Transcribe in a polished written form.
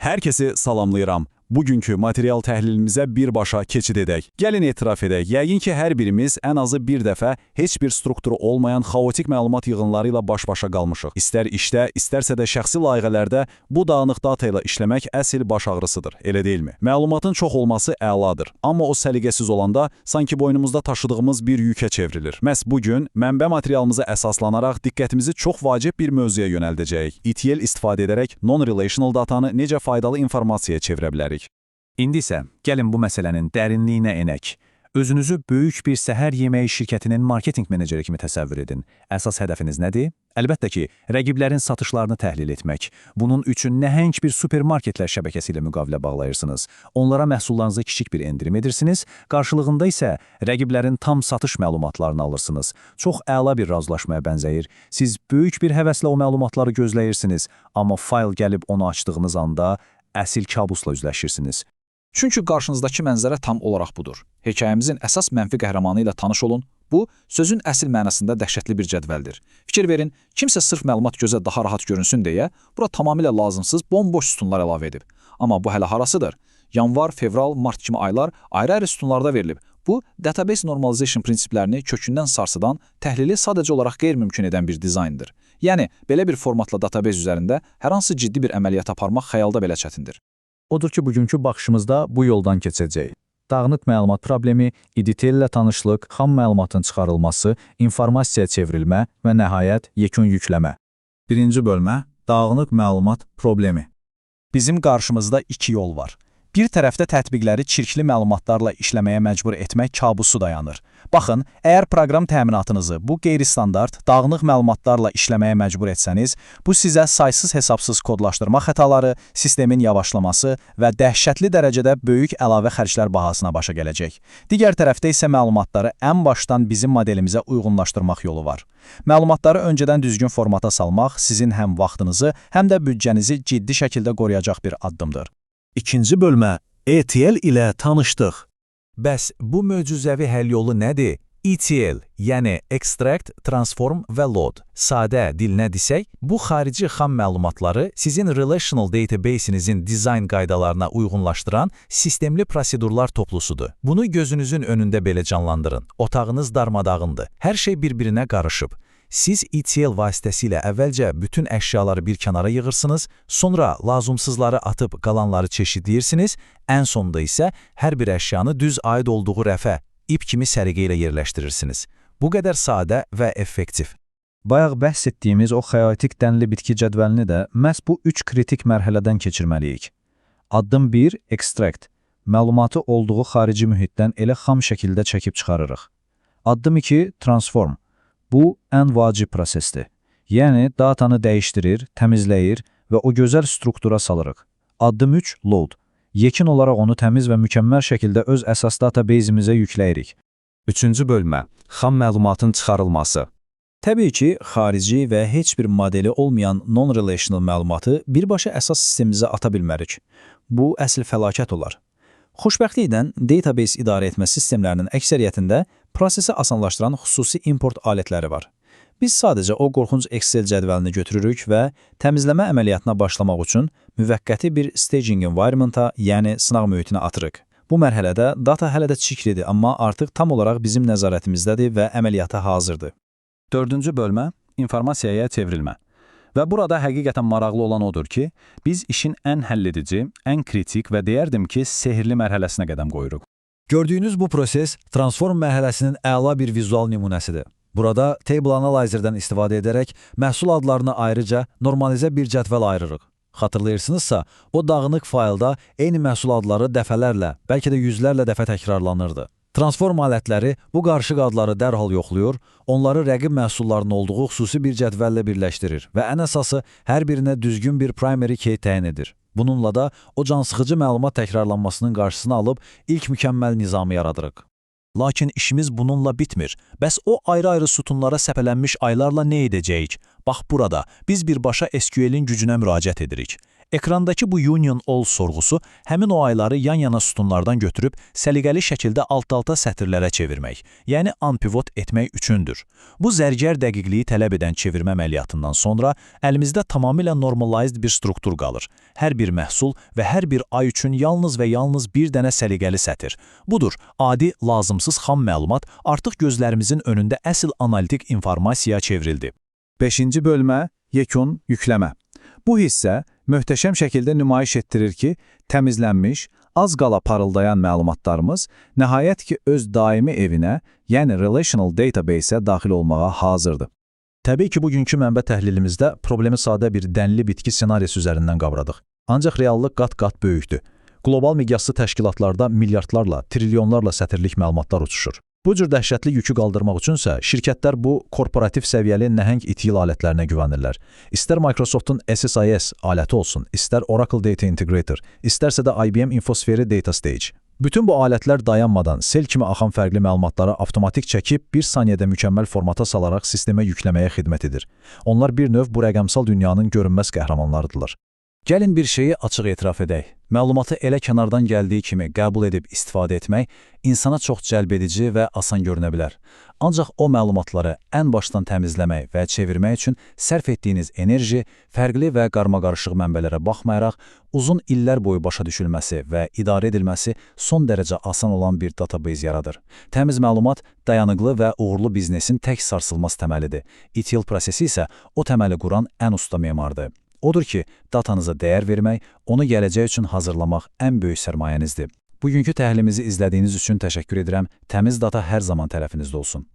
Hər kəsi salamlayıram. Bugünkü material təhlilimizə birbaşa keçid edək. Gəlin etiraf edək. Yəqin ki, hər birimiz ən azı bir dəfə heç bir strukturu olmayan xaotik məlumat yığınları ilə baş-başa qalmışıq. İstər işdə, istərsə də şəxsi layihələrdə bu dağınıq data ilə işləmək əsl baş ağrısıdır, elə deyilmi? Məlumatın çox olması əladır, amma o səliqəsiz olanda sanki boynumuzda taşıdığımız bir yükə çevrilir. Məhz bu gün mənbə materialımıza əsaslanaraq diqqətimizi çox vacib bir mövzuya yönəldəcəyik. ETL istifadə edərək non-relational datanı necə faydalı informasiyaya çevirə bilərik? İndi isə gəlin bu məsələnin dərinliyinə enək. Özünüzü böyük bir səhər yeməyi şirkətinin marketinq meneceri kimi təsəvvür edin. Əsas hədəfiniz nədir? Əlbəttə ki, rəqiblərin satışlarını təhlil etmək. Bunun üçün nəhəng bir supermarketlər şəbəkəsi ilə müqavilə bağlayırsınız. Onlara məhsullarınıza kiçik bir endirim edirsiniz, qarşılığında isə rəqiblərin tam satış məlumatlarını alırsınız. Çox əla bir razılaşmaya bənzəyir. Siz böyük bir həvəslə o məlumatları gözləyirsiniz, amma fayl gəlib onu açdığınız anda əsl kabusla üzləşirsiniz. Çünki qarşınızdakı mənzərə tam olaraq budur. Hekayəmizin əsas mənfi qəhrəmanı ilə tanış olun. Bu, sözün əsl mənasında dəhşətli bir cədvəldir. Fikir verin, kimsə sırf məlumat gözə daha rahat görünsün deyə bura tamamilə lazımsız bomboş sütunlar əlavə edib. Amma bu hələ harasıdır? Yanvar, fevral, mart kimi aylar ayrı-ayrı sütunlarda verilib. Bu, database normalization prinsiplərini kökündən sarsıdan, təhlili sadəcə olaraq qeyri-mümkün edən bir dizayndır. Yəni, belə bir formatla database üzərində hər hansı ciddi bir əməliyyat aparmaq xəyalda belə çətindir. Odur ki, bugünkü baxışımızda bu yoldan keçəcəyik. Dağınıq məlumat problemi, EDTL ilə tanışlıq, xam məlumatın çıxarılması, informasiyaya çevrilmə və nəhayət yekun yükləmə. Birinci bölmə: Dağınıq məlumat problemi. Bizim qarşımızda iki yol var. Bir tərəfdə tətbiqləri çirkli məlumatlarla işləməyə məcbur etmək kabusu dayanır. Baxın, əgər proqram təminatınızı bu qeyri-standart, dağınıq məlumatlarla işləməyə məcbur etsəniz, bu sizə saysız hesabsız kodlaşdırma xətaları, sistemin yavaşlaması və dəhşətli dərəcədə böyük əlavə xərclər bahasına başa gələcək. Digər tərəfdə isə məlumatları ən başdan bizim modelimizə uyğunlaşdırmaq yolu var. Məlumatları öncədən düzgün formata salmaq sizin həm vaxtınızı, həm də büdcənizi ciddi şəkildə qoruyacaq bir addımdır. İkinci bölmə: ETL ilə tanışdıq. Bəs bu möcüzəvi həll yolu nədir? ETL, yəni Extract, Transform və Load. Sadə dillə desək, bu xarici xam məlumatları sizin relational database-inizin dizayn qaydalarına uyğunlaşdıran sistemli prosedurlar toplusudur. Bunu gözünüzün önündə belə canlandırın. Otağınız darmadağındır. Hər şey bir-birinə qarışıb. Siz ETL vasitəsilə əvvəlcə bütün əşyaları bir kənara yığırsınız, sonra lazımsızları atıb qalanları çeşidləyirsiniz, ən sonunda isə hər bir əşyanı düz aid olduğu rəfə, ip kimi səliqə ilə yerləşdirirsiniz. Bu qədər sadə və effektiv. Bayaq bəhs etdiyimiz o xaotik dənli bitki cədvəlini də məhz bu üç kritik mərhələdən keçirməliyik. Addım 1: Extract. Məlumatı olduğu xarici mühitdən elə xam şəkildə çəkib çıxarırıq. Addım 2: Transform. Bu, ən vacib prosesdir. Yəni, datanı dəyişdirir, təmizləyir və o gözəl struktura salırıq. Addım 3: Load. Yekun olaraq onu təmiz və mükəmməl şəkildə öz əsas database-imizə yükləyirik. Üçüncü bölmə: Xam məlumatın çıxarılması. Təbii ki, xarici və heç bir modeli olmayan non-relational məlumatı birbaşa əsas sistemimizə ata bilmərik. Bu, əsl fəlakət olar. Xoşbəxtlikdən database idarə etmə sistemlərinin əksəriyyətində prosesi asanlaşdıran xüsusi import alətləri var. Biz sadəcə o qorxunc Excel cədvəlini götürürük və təmizləmə əməliyyatına başlamaq üçün müvəqqəti bir staging environment-a, yəni sınaq mühitinə atırıq. Bu mərhələdə data hələ də çirklidir, amma artıq tam olaraq bizim nəzarətimizdədir və əməliyyata hazırdır. Dördüncü bölmə: informasiyaya çevrilmə. Və burada həqiqətən maraqlı olan odur ki, biz işin ən həlledici, ən kritik və deyərdim ki, sehrli mərhələsinə qədəm qoyuruq. Gördüyünüz bu proses transform mərhələsinin əla bir vizual nümunəsidir. Burada Table Analyzer-dən istifadə edərək məhsul adlarını ayrıca normalizə bir cədvəl ayırırıq. Xatırlayırsınızsa, o dağınıq faylda eyni məhsul adları dəfələrlə, bəlkə də yüzlərlə dəfə təkrarlanırdı. Transform alətləri bu qarışıq adları dərhal yoxlayır, onları rəqib məhsulların olduğu xüsusi bir cədvəllə birləşdirir və ən əsası, hər birinə düzgün bir primary key təyin edir. Bununla da o cansıxıcı məlumat təkrarlanmasının qarşısını alıb ilk mükəmməl nizamı yaradırıq. Lakin işimiz bununla bitmir. Bəs o ayrı-ayrı sütunlara səpələnmiş aylarla nə edəcəyik? Bax burada biz birbaşa SQL-in gücünə müraciət edirik. Ekrandakı bu Union All sorğusu həmin o ayları yan-yana sütunlardan götürüb səliqəli şəkildə alt-alta sətirlərə çevirmək, yəni unpivot etmək üçündür. Bu zərgər dəqiqliyi tələb edən çevirmə əməliyyatından sonra əlimizdə tamamilə normalized bir struktur qalır. Hər bir məhsul və hər bir ay üçün yalnız və yalnız bir dənə səliqəli sətir. Budur, adi, lazımsız xam məlumat artıq gözlərimizin önündə əsl analitik informasiyaya çevrildi. Beşinci bölmə, yekun, yükləmə. Bu hissə möhtəşəm şəkildə nümayiş etdirir ki, təmizlənmiş, az qala parıldayan məlumatlarımız nəhayət ki öz daimi evinə, yəni Relational Database-ə daxil olmağa hazırdır. Təbii ki, bugünkü mənbə təhlilimizdə problemi sadə bir dənli bitki ssenarisi üzərindən qavradıq. Ancaq reallıq qat-qat böyükdür. Qlobal miqyaslı təşkilatlarda milyardlarla, trilyonlarla sətirlik məlumatlar uçuşur. Bu cür dəhşətli yükü qaldırmaq üçünsə şirkətlər bu korporativ səviyyəli nəhəng ETL alətlərinə güvənirlər. İstər Microsoftun SSIS aləti olsun, istər Oracle Data Integrator, istərsə də IBM InfoSphere DataStage. Bütün bu alətlər dayanmadan sel kimi axan fərqli məlumatları avtomatik çəkib bir saniyədə mükəmməl formata salaraq sistemə yükləməyə xidmət edir. Onlar bir növ bu rəqəmsal dünyanın görünməz qəhrəmanlarıdırlar. Gəlin bir şeyi açıq etiraf edək. Məlumatı elə kənardan gəldiyi kimi qəbul edib istifadə etmək insana çox cəlbedici və asan görünə bilər. Ancaq o məlumatları ən başdan təmizləmək və çevirmək üçün sərf etdiyiniz enerji, fərqli və qarmaqarışıq mənbələrə baxmayaraq, uzun illər boyu başa düşülməsi və idarə edilməsi son dərəcə asan olan bir database yaradır. Təmiz məlumat dayanıqlı və uğurlu biznesin tək sarsılmaz təməlidir. ETL prosesi isə o təməli quran ən usta memardır. Odur ki, datanıza dəyər vermək, onu gələcək üçün hazırlamaq ən böyük sərmayənizdir. Bugünkü təhlilimizi izlədiyiniz üçün təşəkkür edirəm. Təmiz data hər zaman tərəfinizdə olsun.